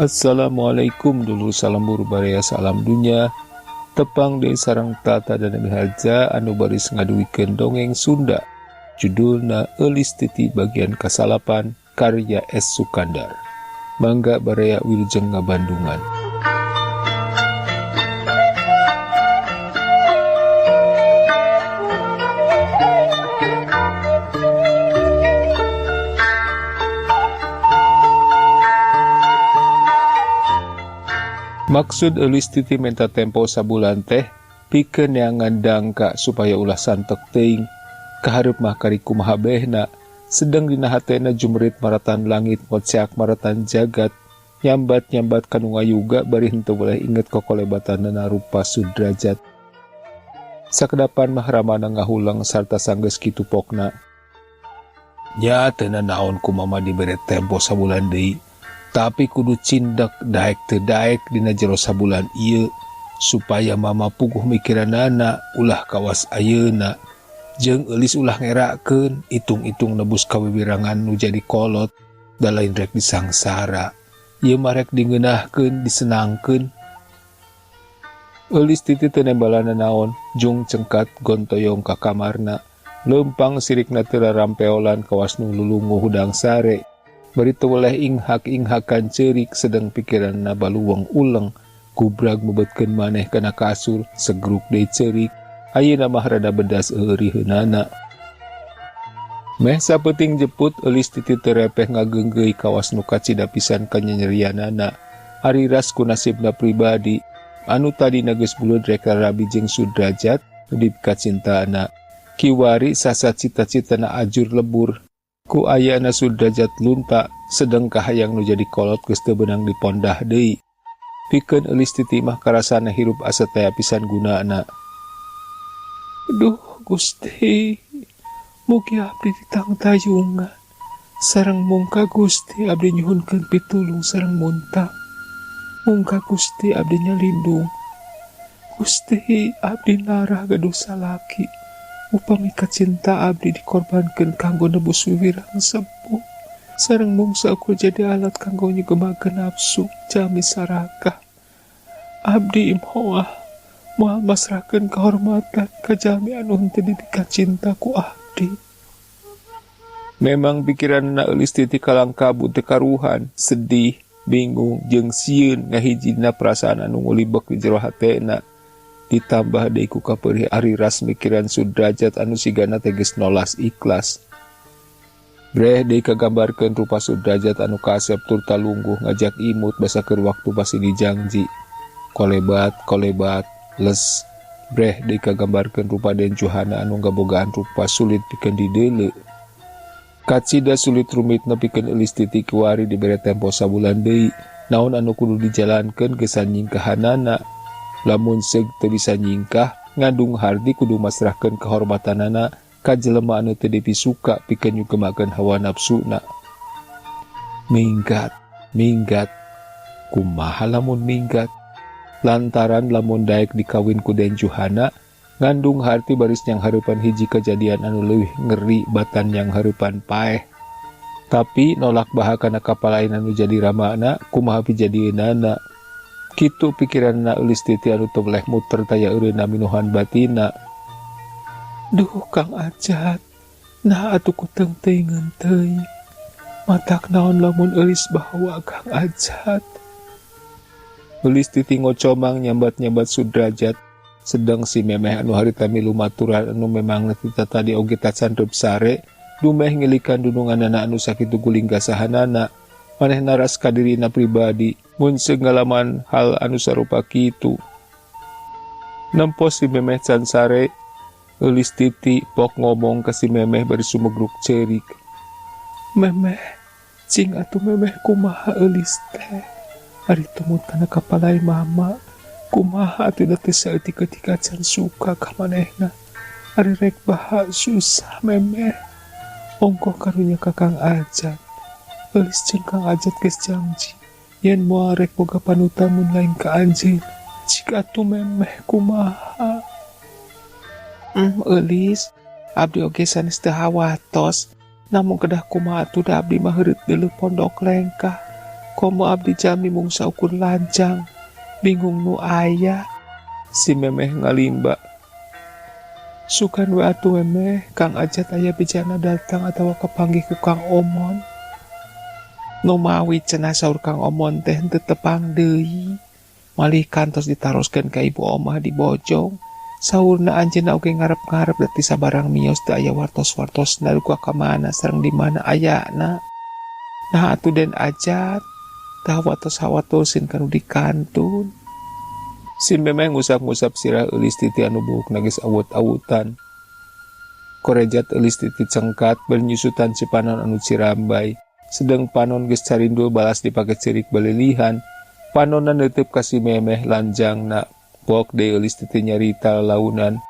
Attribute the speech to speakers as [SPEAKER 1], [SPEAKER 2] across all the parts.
[SPEAKER 1] Assalamualaikum dulur salembur baraya salam dunya tepang deui sareng Tata dan Miharja anu baris ngaduikeun dongeng Sunda judulna Eulis Titi bagian kasalapan karya S Sukandar. Mangga baraya wilujeng ngabandungan. Maksud Eulis Titi menta tempo sabulan teh pikeun neangan dangka supaya ulah santek teuing. Kahareup mah kari kumaha behna, sedeng dina hatena jumrit maratan langit ngoceak maratan jagat, nyambat-nyambat kanu ngayuga bari henteu boleh inget kokolebatanana rupa Sudrajat. Sakedapan mah ramana ngahuleng sarta sanggeus kitu pokna. Nya teu nanaon ku mama dibere tempo sabulan deui. Tapi kudu cindak daek teu daek dina jero sabulan ieu supaya mama puguh mikiranana ulah kawas ayeuna jeung Eulis ulah ngerakeun itung-itung nebus kawiwirangan nu jadi kolot da lain rek disangsara ieu mah rek digeunahkeun disenangkeun. Eulis Titi teu nembalana naon jung cengkat gontoyong ka kamarna leumpang sirikna teu rarampeolan kawas nu lulungu hudang sare. Bari teu weleh inghak-inghakan ceurik sedeng pikiranna baluweng uleng gubrag mebetkeun maneh kana kasur segruk deui ceurik ayeuna mah rada bedas euriheunana. Meh sapeuting jeput Eulis Titi teu repeh ngageunggeui kawas nu kacida pisan kanyanyerianana ari ras ku nasibna pribadi anu tadina geus buleud rek rarabi jeung Sudrajat nu dipikacintaana kiwari sasa cita-citana ajur lebur. Ku ayana Sudrajat lunta sedeng kahayang nu jadi kolot geus teu beunang dipondah deui. Pikeun Eulis Titi mah karasana hirup asa taya pisan gunana. Duh Gusti, mugi abdi ditangtayungan. Sareng mungka Gusti abdi nyuhunkeun pitulung sareng muntang. Mungka Gusti abdi nyalindung. Gusti abdi narah gaduh salaki. Upami kacinta abdi dikorbankeun kanggo nebus wiwirang sepuh. Sareng mungsa ukur jadi alat kanggo nyugemakeun nafsu jami sarakah. Abdi moal moal masrahkeun kahormatan ka jalmi anu henteu dipikacinta ku abdi. Memang pikiranna Eulis Titi kalang kabut teu karuhan, sedih, bingung jeung sieun ngahijina perasaan anu ngulibek di jero hatena. Ditambah deui ku kapeurih ari ras mikiran Sudrajat anu sigana teh geus nolas ikhlas. Breh deui kagambarkeun rupa Sudrajat anu kasep turta lungguh ngajak imut basa keur waktu pasti dijangji. Kolebat, kolebat, les. Breh deui kagambarkeun rupa Den Juhana anu ngabogaan rupa sulit pikeun dideuleu. Kacida sulit rumitna pikeun Eulis Titi kiwari dibere tempo sabulan deui. Naon anu kudu dijalankeun geus nyingkahanana. Lamun seug teu bisa nyingkah, ngandung hardi kudu masrahkeun kahormatanana ka jelema anu teu dipisuka pikeun nyugemakeun hawa nafsuna. Minggat, minggat, kumaha lamun minggat? Lantaran lamun daek dikawin ku Den Juhana, ngandung harti baris nyang hareupan hiji kejadian anu leuwih ngeri batan nyang hareupan paeh. Tapi nolak baha kana kapalain anu jadi ramana, kumaha pijadieunana. Kitu pikiranna Eulis Titi anu teu weleh muter taya eureunna minuhan batina. Duh Kang Ajat, nah atuh ku teung-teuingeun teuing. Matak naon lamun Eulis bawa Kang Ajat. Eulis Titi ngocomang nyambat-nyambat Sudrajat, sedang si memeh anu harita milu maturan anu memang tita tadi oge tacan reup sare, dumeh ngilikan dununganana anu sakitu guling gasahanana. Manehna ras kadirina pribadi mun ngalaman hal anu sarupa kitu. Nempo si memeh can sare, Eulis Titi pok ngomong ka si memeh bari sumegruk ceurik. Memeh, cing atuh memeh kumaha Eulis teh? Ari tumut kana kapalai mama, kumaha atuh da teu saeutik-eutik acan suka ka manehna. Ari rek baha susah memeh. Ongkoh karunya ka Kang Ajat. Eulis jeung Kang Ajat geus janji yen moal rek boga panutan mun lain ka anjeun. Cik atuh memeh kumaha? Eulis, abdi oge sanes teu hawatos. Namun kedah kumaha atuh da abdi mah heureut deuleu pondok lengkah. Komo abdi jalmi mung saukur lanjang, bingung nu aya. Si Memeh ngalimba. Sugan we atuh Memeh, Kang Ajat aya bejana datang atawa kapanggih ku Kang Omon. Nu mawi cenah saur Kang Omon teh henteu tepang deui. Malih kantos ditaroskeun ka ibu omah di Bojong. Saurna anjeunna oge ngarep-ngarep da ti sabarang mios teu aya wartos-wartosna duka ka mana sareng di mana ayana. Nah atuh Den Ajat, tah watos hawatosin kanu di kantun. Si Memeh ngusap-ngusap sirah Eulis Titi anu buukna geus awut-awutan. Korejat Eulis Titi cengkat bari nyusutan cipanon anu cirambay. Sedeng panon geus carindul balas dipake ceurik balilihan. Panonna neuteup ka si Memeh lanjangna. Pok deui Eulis Titi nyarita lalaunan.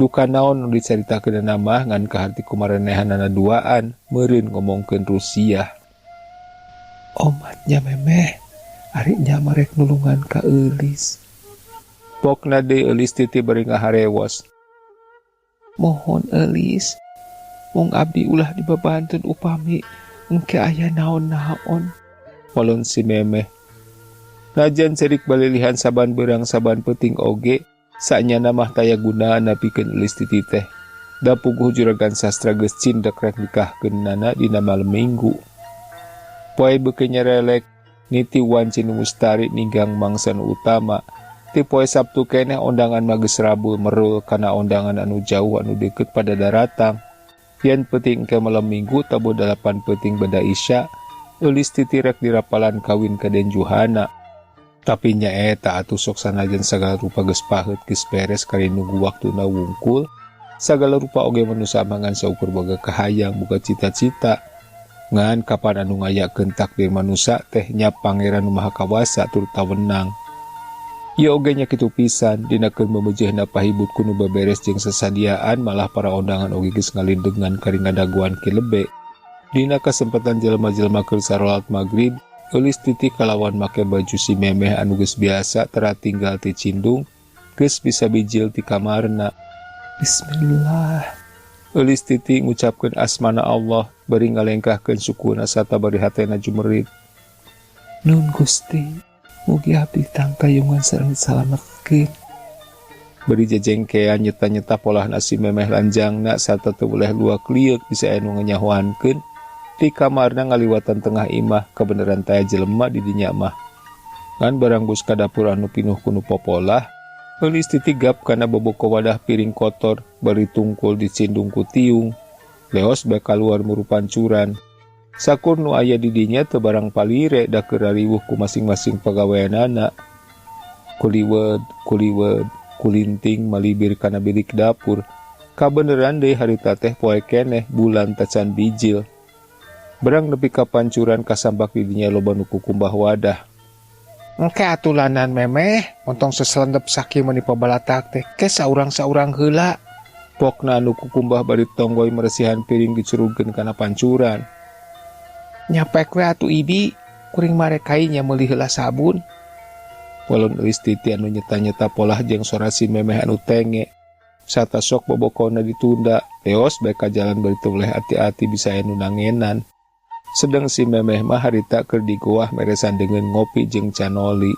[SPEAKER 1] Duka naon nu dicaritakeunana mah ngan kaharti kumarenehanana duaan meureun ngomongkeun Rusiah. Omatnya Memeh, ari nya mah rek nulungan ka Eulis. Pokna deui Eulis Titi bari ngaharewos. Mohon Eulis, mung abdi ulah dibabantun upami engke aya naon-naon. Walon si Memeh. Najan cerik balilihan saban beurang saban peuting oge, sanyana mah taya gunana pikeun Eulis Titi teh. Da puguh juragan sastra geus cindek rek nikahkeunana dina malem minggu. Poe beuki nyerelek, niti wanci nu mustari ninggang mangsa nu utama. Ti poe Sabtu keneh ondangan mah geus rabul merul kana ondangan anu jauh anu deukeut pada daratang. Yen peuting engke malam minggu tabuh 8 peuting bada Isya, Eulis Titi rek dirapalan kawin ka Den Juhana. Tapi nyaeta atuh sok sanajan sagala rupa geus paheut geus beres kari nunggu waktuna wungkul, sagala rupa oge manusa mangan saukur boga kahayang boga cita-cita. Ngan kapan anu ngayakeun takdir manusa teh nya Pangeran Nu Maha Kawasa tur tawenang. Ieu oge nya kitu pisan dina keur memeujeuhna pahibut ku nu beberes jeung sasadiaan malah para ondangan oge geus ngalindengan kari ngadaguan ki lebe. Dina kasempatan jelema-jelema keur sarolat magrib, Eulis Titi kalawan make baju si Memeh anu geus biasa tera tinggal ti cindung, geus bisa bijil ti kamarna. Bismillah. Eulis Titi ngucapkeun asmana Allah bari ngalengkahkeun sukuna sarta bari hatena jumerit. Nun Gusti, mugi abdi tangtayungan sareng disalametkeun. Bari jejengkean nyeta-nyeta polahna si Memeh lanjangna sarta teu boleh luak lieuk bisa anu nganyahoankeun. Ti kamarna ngaliwatan tengah imah kebenaran taya jelema di dinya mah. Ngan barang geus ka dapur anu pinuh ku nu popolah, Eulis Titi gap kana boboko wadah piring kotor bari tungkul dicindung ku tiung. Leos bae kaluar muru pancuran. Sakur nu aya di dinya teu barang palire da keur rariwuh ku masing-masing pagaweanana. Kuliwed, kuliwed, kulinting malibir kana bilik dapur. Kabeneran deui harita teh poe keneh bulan tacan bijil. Berang nepi ka pancuran kasambak di dinya loba nu kukumbah wadah. Engke atulanan Memeh, montong seselendep sakieu meni pabalatak teh, ke saurang-saurang heula. Pokna anu kukumbah bari tonggoy meresihan piring dicurugkeun kana pancuran. Nyapek we atuh ibi, kuring marekai nya meuli heula sabun. Walon Eulis Titi anu nyeta-nyeta polah jeung sora si Memeh anu tenge. Sata sok bobokona ditunda, leos bae ka jalan bari teu boleh ati-ati bisa anu nangenan. Sedeng si Memeh mah harita keur di goah meresan dengan ngopi jeung canoli.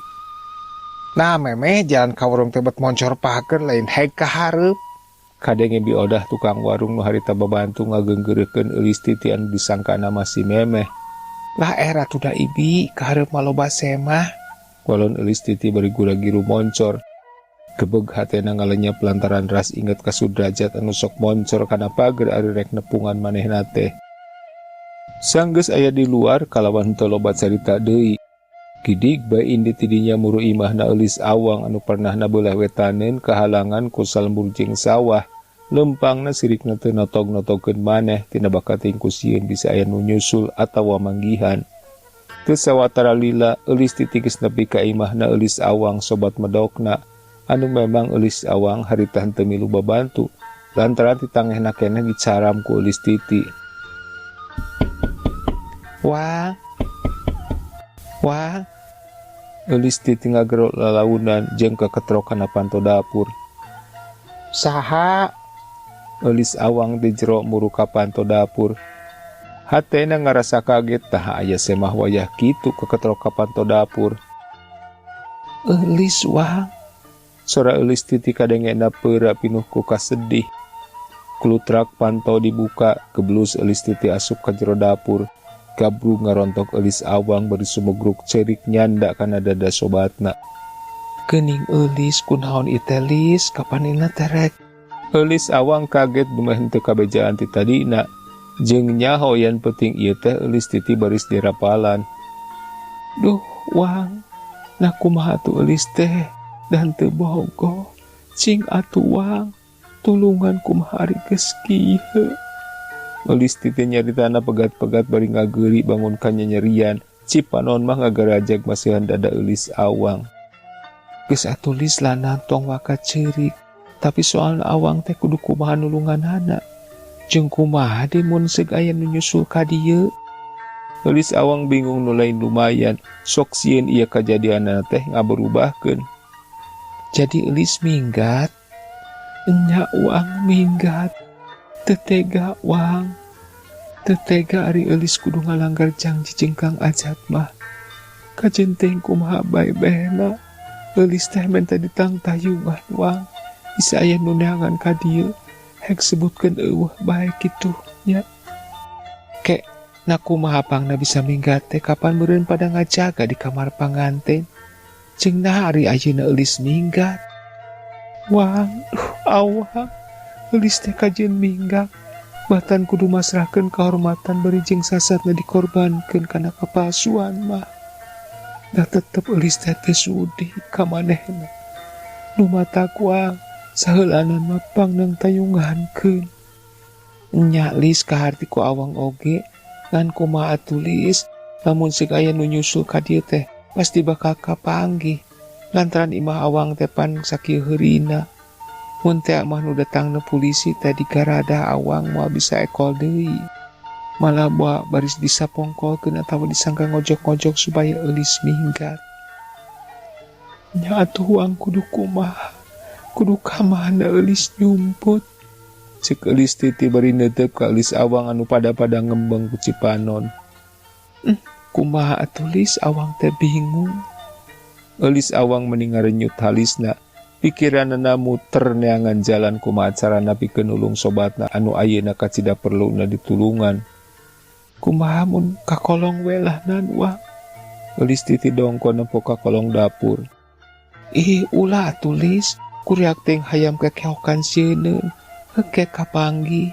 [SPEAKER 1] Nah Memeh jalan ka warung teh bet moncor pager lain heg ka hareup. Kadenge biodah tukang warung nu harita babantu ngageunggeureukeun Eulis Titi anu disangkana mah si Memeh. Lah era tuh da ibi ka hareup mah loba semah. Walon Eulis Titi bari gura-giru moncor. Gebeg hatena ngalenyap lantaran ras inget ka Sudrajat anu sok moncor kana pager ari rek nepungan manehna teh. Sanggeus aya di luar kalawan henteu loba carita deui. Gidig bae indi tidinya muru imahna Eulis Awang anu pernahna beulah wetaneun kahalangan ku salembur jeung sawah. Lempangna sirikna teu notog-notogkeun maneh tina bakating ku sieun bisa aya nu nyusul atawa manggihan. Teu sawatara lila Eulis Titi geus nepi ka imahna Eulis Awang sobat medokna anu memang Eulis Awang harita henteu milu babantu lantaran ditangehna keneh dicaram ku Eulis Titi. Wang, wang, Eulis Titi ngagero lalaunan jeung kaketrok kana panto dapur. Saha? Eulis Awang di jero muru ka panto dapur. Hatena ngarasa kaget tah aya semah wayah kitu keketrok ka panto dapur. Eulis Wang. Sora Eulis Titi kadengena peura pinuh ku kasedih. Klutrak panto dibuka, geblus Eulis Titi asup ka jero dapur. Gabru ngarontok Eulis Awang bari sumegruk cerik nyanda kana dada sobatna. Geuning Eulis kunaon ieu teh Lis, kapan ina terek? Eulis Awang kaget dumeh henteu kabejaan ti tadina. Jeung nyaho yen peuting ieu teh Eulis Titi baris dirapalan. Duh, Wang, nah kumaha atuh Eulis teh dan teu bogoh. Cing atuh Wang, tulungan kumaha ari geus kieu. Eulis Titi nyaritana pegat-pegat bari ngageuri bangun ka nyanyerian. Cipanon mah ngagarajag masihan dada Eulis Awang. Geus atuh Lis lana tong waka ceurik. Tapi soalna Awang teh kudu kumaha nulunganana. Jeung kumaha deui mun seug aya nu nyusul ka dieu? Eulis Awang bingung nu lain lumayan. Sok sieun ieu kajadianna teh ngaberubahkeun. Jadi Eulis minggat. Enya Wang minggat. Teu tega Wang. Teu tega ari Eulis kudu ngalanggar janji jeung Kang Ajat mah. Kajen teh kumaha bae behna. Eulis teh menta ditangtayungan Wang. Bisa aya nu neangan ka dieu. Hek sebutkeun eueuh bae kitu nya. Ke na kumaha pangna bisa minggat teh kapan meureun pada ngajaga di kamar panganten. Jeung naha ari ayeuna Eulis minggat. Wang, duh Awang. Eulis teh kajeun minggat. Batan kudu masrahkeun kahormatan bari jeung sasatna dikorbankeun kana kapalsuan mah. Da tetep Eulis teh teu sudi ka manehna. Nu matak Wang, saheulanan mah pangnang tayungankeun. Nya Lis kaharti ku Awang oge, ngan kumaha atuh Lis, lamun seug aya nu nyusul ka dieu teh pasti bakal kapanggih. Lantaran imah Awang teh pan sakieu heurina. Mun teh mah nu datangna polisi teh digaradah Awang moal bisa ekol deui. Malah boa baris disapongkolkeun atawa disangka ngojok-ngojok supaya Eulis minggat. Nya atuh Wang kudu kumaha, kudu ka mana Eulis nyumput. Ceuk Eulis Titi bari neuteup ka Eulis Awang anu pada-pada ngembeng ku Cipanon. Kumaha atuh Lis, Awang teh bingung. Eulis Awang meni ngarenyut halisna. Pikiranana muter neangan jalan kumaha carana pikeun nulung sobatna anu ayeuna kacida perluna ditulungan. Kumaha mun kakolong we lah nan Wang. Eulis Titi dongko nempo ka kolong dapur. Ih ulah atuh Lis, kuriak teh hayam kekeokan sieuneun, heke kapanggih.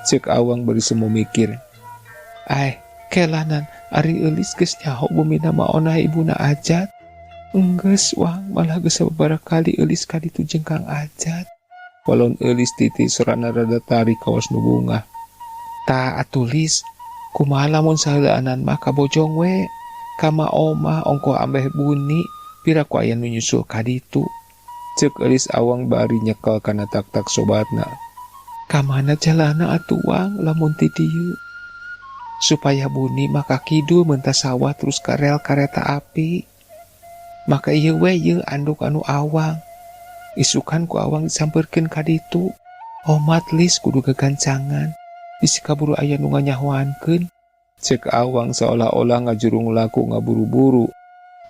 [SPEAKER 1] Ceuk Awang bari semu mikir. Ai, kelanan ari Eulis geus nyaho bumina maonah ibuna Ajat. Enggeus Wang, malah geus sababaraha kali Eulis ka ditu jeung Kang Ajat. Walon Eulis Titi sorana rada tarik kawas nu bungah. Ta atuh Lis, kumaha lamun saheulaanan mah kabojong we. Kama omah ongko ambeh buni, pira ku aya nu nyusul ka ditu. Ceuk Eulis Awang bari nyekel kana tak-tak sobatna. Kamana jalana atuh Wang lamun ti dieu? Supaya buni mah ka kidul mentas sawah terus ka rel kareta api. Maka ieu we ieu anduk anu Awang. Isukan ku Awang disampeurkeun ka ditu. Omat Lis kudu gagancangan. Bisi kaburu aya nu nganyahoankeun. Ceuk Awang seolah-olah ngajurung laku ngaburu-buru.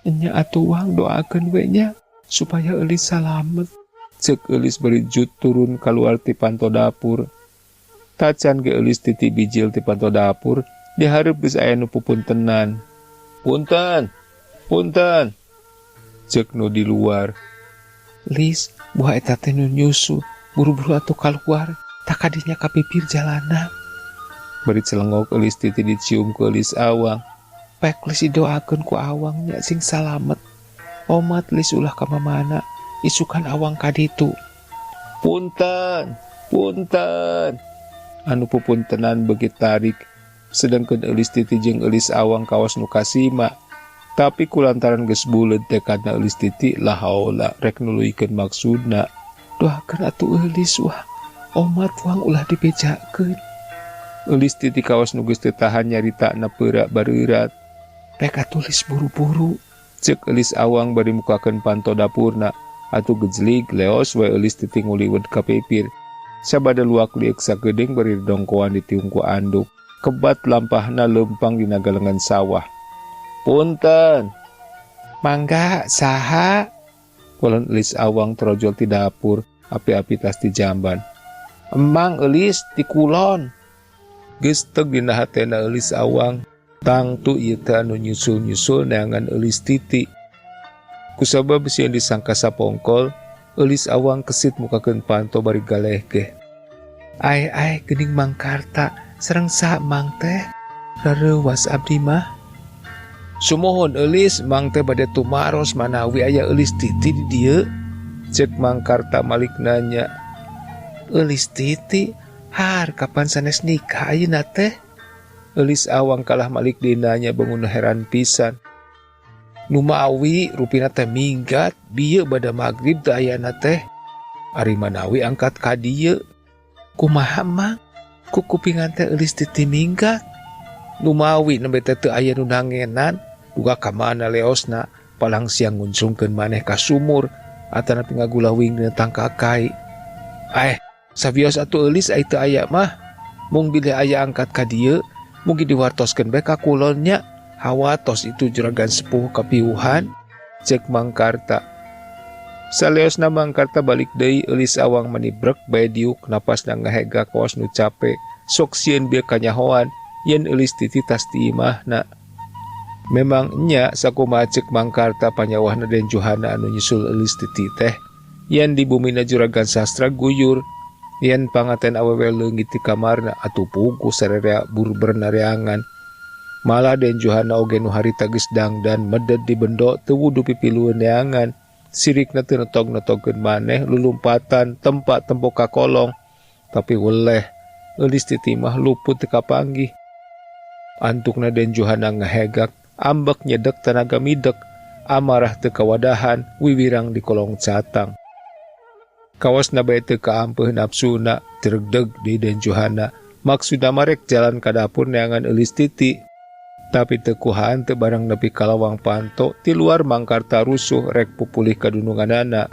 [SPEAKER 1] Nya atuh Wang doakeun we nya supaya Eulis salamet. Ceuk Eulis bari jut turun kaluar ti panto dapur. Tacan ge Eulis Titi bijil ti panto dapur, dihareup geus aya nu pupuntenan. Punten, punten. Ceuk nu di luar. Lis, buah eta teh nu nyusul, buru-buru atuh kaluar, tak kadinya ka pipir jalana. Bari celengok Eulis Titi dicium ku Eulis Awang. Pek Lis didoakeun ku Awang nya sing salamet. Omat Lis ulah ka mamana, isukan Awang ka ditu. Punten, punten. Anu pupuntenan beuki tarik. Sedengkeun Eulis Titi jeung Eulis Awang kawas nu kasima. Tapi kulantaran geus buleud tekadna Eulis Titi la haula rek nuluykeun maksudna. Doakeun atuh Eulis wah. Omat Wang ulah dibejakeun. Eulis Titi kawas nu geus teu tahan nyaritana peura bareurat. Rek atuh Lis buru-buru. Ceuk Eulis Awang bari mukakeun panto dapurna. Atuh gejlig leos we Eulis Titi nguliwet ka pipir. Sabada luak liuk sakedeung bari dongkoan ditiung ku anduk. Kebat lampahna leumpang dina galengan sawah. Punten. Mangga saha? Kulon Elis Awang torojol ti dapur, api-api tas di jamban. Emang Elis ti kulon. Geus teg dina hatena Elis Awang, tangtu ieu teh anu nyusul-nyusul neangan Elis Titi. Kusabab sieun disangka sapongkol, Elis Awang kesit mukakeun panto bari galeh geh. Ai ai geuning Mang Karta, sareng saha Mang teh? Rareuwas abdi mah. Sumuhun Elis, Mang teh bade tumaros manawi aya Elis Titi di dieu. Ceuk Mang Karta malik nanya. Elis Titi, har kapan sanes nikah ayeuna teh? Elis Awang kalah malik deui nanya bangun heran pisan. Nu mawi rupina teh minggat, bieu bada magrib teu ayana teh. Ari manawi angkat ka dieu. Kumaha Mang? Ku kupingan teh Elis Titi minggat. Nu mawi nembe teh teu aya nu nangenan, duka ka mana leosna, palang siang nguncungkeun maneh ka sumur atanapi ngagulawing dina tangkal kai. Sawios atuh Elis ai teu aya mah. Mung bilih aya angkat ka dieu, mugi diwartoskeun bae ka kulon nya. Hawatos itu juragan sepuh kapiuhan, ceuk Mang Karta. Saleosna Mang Karta balik deui, Elis Awang manibrek bae diuk napasna ngahega kawas nu cape, sok sieun bieu kanyahoan yen Elis Titi tas di imahna. Memang nya sakumaha ceuk Mang Karta panyawahna Den Johana anu nyusul Elis Titi teh, yen di bumina juragan sastra guyur, yen pangaten awewe leungit di kamarna atuh puguh sarerea burber nareangan. Malah Den Johana oge nu harita geus dangdan meded di bendo teu wudu pipilueun neangan. Sirikna teu netog-netogkeun maneh lulumpatan tempat tempo ka kolong. Tapi weleh Elis Titi mah luput teu kapanggih. Antukna Den Johana ngahegak, ambek nyedek tanaga midek, amarah teu kawadahan, wiwirang di kolong catang. Kawasna bae teu kaampeuh nafsuna, tiregdeg di Den Johana. Maksudna marek jalan ka dapur neangan Elis Titi. Tapi teu kuhaan teu barang nepi ka lawang panto, ti luar Mang Karta rusuh rek pupulih kadununganana.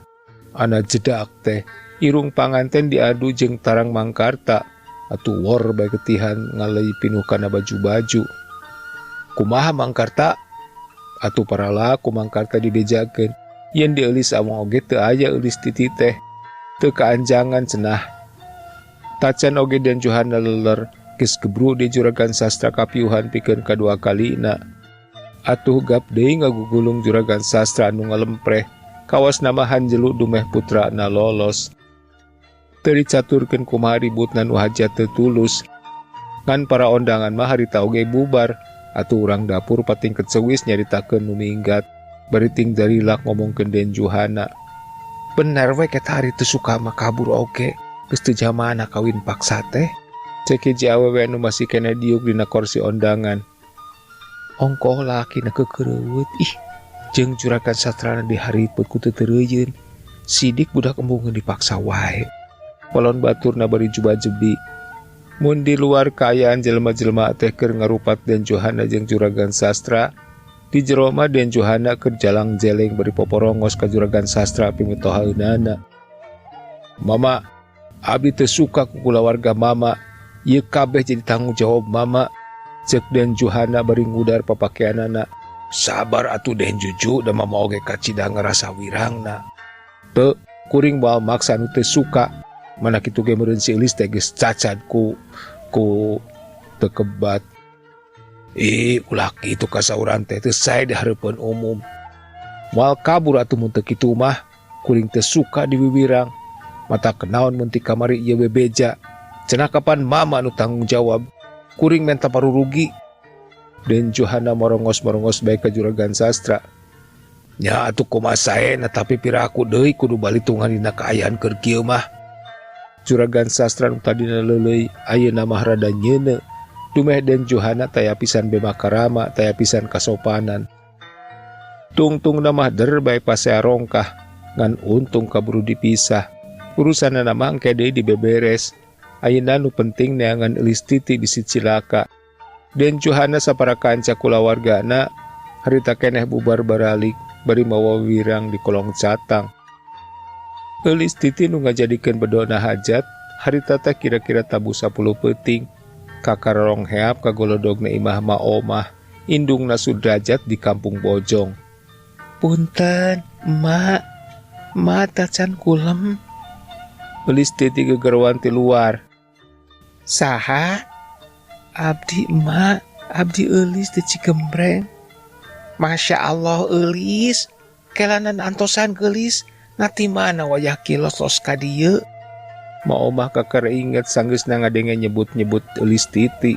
[SPEAKER 1] Ana jedak teh, irung panganten diadu jeung tarang Mang Karta. Atuh wor bae ketihan ngaleuy pinuh kana baju-baju. Kumaha Mang Karta? Atuh parala ku Mang Karta dibejakeun. Yen dieulis Awang oge teu aya Eulis Titi teh. Teu kaanjangan cenah. Tacan oge Den Johana leler, geus gebru di juragan sastra kapiuhan pikeun kadua kalina. Atuh gap deui ngagugulung juragan sastra anu ngalempreh, kawas nama hanjelu dumeh putrana lolos. Teu dicaturkeun kumaha ributna nu hajat teu tulus. Ngan para ondangan mah harita oge bubar, atuh urang dapur pating kecewis nyaritakeun nu minggat, bari ting darilak ngomongkeun Den Johana. Bener we eta hari teu suka mah kabur oge, geus teu jamana kawin paksa teh. Cek hiji awewe anu masih keneh diuk dina korsi ondangan. Ongkoh laki na kekereuweut, ih, jeung juragan satrana dihariput ku teu teureuyeuun. Sidik budak embungeun dipaksa wae. Walon baturna bari juba-jebi. Mun di luar kaayaan jelema-jelema teh keur ngarupat Den Johana jeung juragan sastra, di jero mah Den Johana keur jalang-jeleng bari poporongos ka juragan sastra pimitohaeunana. Mama, abdi teu suka ku kulawarga mama. Ieu kabeh jadi tanggung jawab mama. Ceuk Den Johana bari ngudar papakeanana. Sabar atuh Den Juju, da mama oge kacida ngarasa wirangna. Teu, kuring moal maksa anu teu suka. Mana kitu ge meureun si Eulis teh geus cacad ku teu kebat. Ih, ulah kitu kasauran teh teu sae di hareupeun umum. Moal kabur atuh mun teu kitu mah, kuring teu suka diwiwirang. Mata kenaon mun ti kamari ieu bebeja. Cenah kapan mama nu tanggung jawab, kuring menta parurugi. Den Johana morongos-morongos bae ka juragan sastra. Nya atuh kumaha saena tapi piraku deui kudu balitungan dina kaayaan keur kieu mah. Juragan sastra nu tadina leuleuy ayeuna mah rada nyeuneu. Dumeh Den Johana taya pisan bema karama, taya pisan kasopanan. Tungtungna mah der bae pasea rongkah, ngan untung kaburu dipisah. Urusanana mah engke deui dibeberes. Ayeuna nu penting neangan Eulis Titi bisi cilaka. Den Johana sapara kanca kulawargana harita keneh bubar baralik bari mawa wirang di kolong catang. Eulis Titi nu ngajadikeun bedona hajat harita teh kira-kira tabuh 10 peuting. Kakarorong heap kagolodogna imah Ma Omah, indungna Sudrajat di Kampung Bojong. Punten, Emak. Emak tacan kulem. Eulis Titi gegeroan ti luar. Saha? Abdi, Emak. Abdi Eulis ti Cigembreng. Masya Allah, Eulis. Kelanan antosan geulis. Nati mana wayah kilos los ka dieu? Ma Omah kakara inget sanggeusna ngadenge nyebut-nyebut Eulis Titi.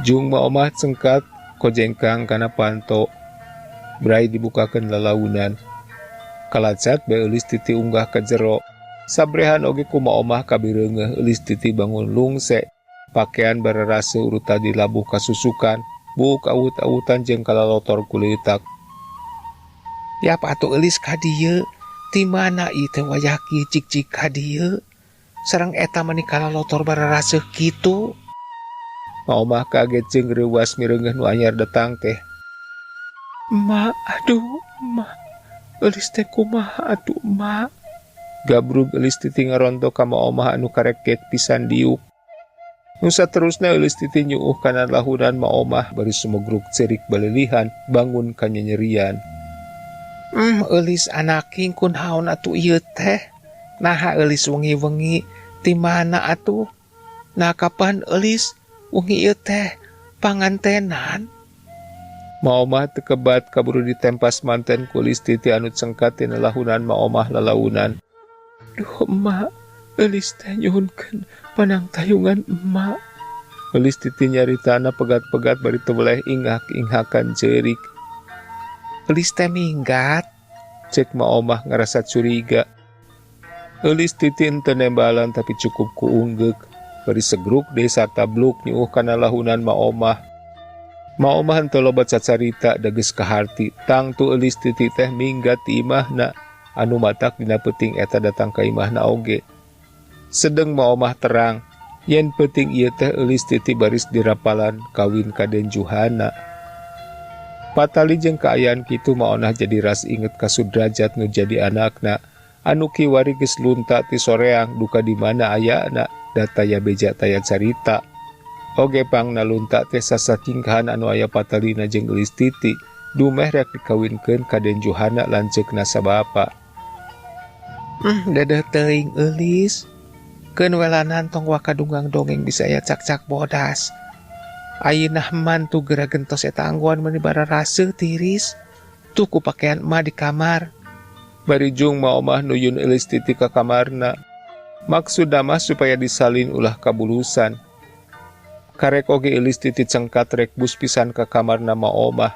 [SPEAKER 1] Jung Ma Omah cengkat kojengkang kana panto. Brai dibukakeun lalaunan. Kalacat bae Eulis Titi unggah ka jero. Sabrehan oge ku Ma Omah kabireungeuh Eulis Titi bangun lungse. Pakean bararase uruta dilabuh kasusukan, buuk awut-awutan jeung kalalotor kuleutak. Yap atuh Eulis ka dieu? Ti mana ieu teh wayah kieu cik-cik ka dieu? Sareng eta mani kalalotor bararaseuh kitu. Ma Omah kaget jeung reuwas mireungeuh nu anyar datang teh. Ma, aduh, ma. Eulis teh kumaha atuh, ma? Gabrug Eulis Titi ngarontok ka Ma Omah anu kareket pisan diuk. Nu saterusna Eulis Titi nyuuh kana lahunan Ma Omah bari sumegruk cerik balilihan bangun kanyanyerian. Eulis anaking kunaon atuh ieu teh? Naha Eulis wengi-wengi ti mana atuh? Nah kapan Eulis wengi ieu teh pangantenan? Ma Omah teu kebat kaburu ditempas manten ku Eulis Titi anu cengkat tina lahunan Ma Omah lalaunan. Duh, emak, Eulis teh nyuhunkeun panangtayungan emak. Eulis Titi nyaritana pegat-pegat bari teu weleh ingak-inghakan ceurik. Eulis teh minggat, cek Ma Omah ngarasa curiga. Eulis Titi henteu nembalan tapi cukup ku unggeuk. Bari segruk deui sarta bluk nyuuh kana lahunan Ma Omah. Ma Omah henteu loba cacarita da geus kaharti. Tangtu Eulis Titi teh minggat ti imahna. Anu matak dina peuting eta datang ka imahna oge. Sedeng Ma Omah terang, yen peuting ieu teh Eulis Titi baris dirapalan kawin ka Den Juhana. Patali jeung kaayaan kitu Ma Onah jadi ras inget ka Sudrajat nu jadi anakna. Anu kiwari geus lunta ti soreang duka di mana ayana da taya beja taya carita. Oge pangna lunta teh sasatingkahan anu aya patalina jeung Eulis Titi dumeh rek dikawinkeun ka Den Juhana lanceukna sabapa. Dedeh teuing Eulis. Keun welanan tong waka dunggang dongeng bisa aya cak-cak bodas. Ayeuna mantu geura gentos eta anggoan meuni bararaseuh tiris. Tuh ku pakaian emak di kamar. Bari jung Ma Omah nuyun Eulis Titi ka kamarna. Maksudna mah supaya disalin ulah kabulusan. Karek oge Eulis Titi cengkat rek bus pisan ka kamarna Ma Omah.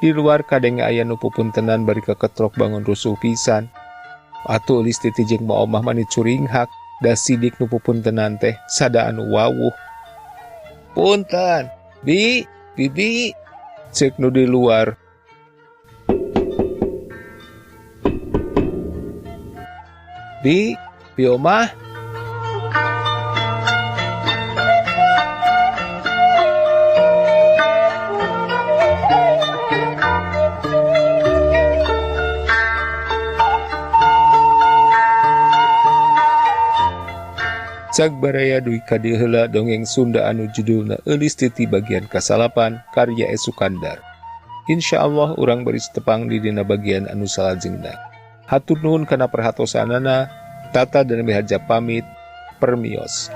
[SPEAKER 1] Di luar kadenge aya nu pupuntenan bari keketrok bangun rusuh pisan. Atuh Eulis Titi jeung Ma Omah mani curinghak da sidik nu pupuntenan teh sada anu wawuh. Punten, bi, bibi, cek nu di luar. Bi, bi Omah. Cag baraya dugi ka dieu heula dongeng Sunda anu judulna Eulis Titi bagian kasalapan karya E. Sukandar. Insya Allah urang baris tepang di dina bagian anu salajengna. Hatur nuhun kana perhatosanana, Tata dan Miharja pamit, permios.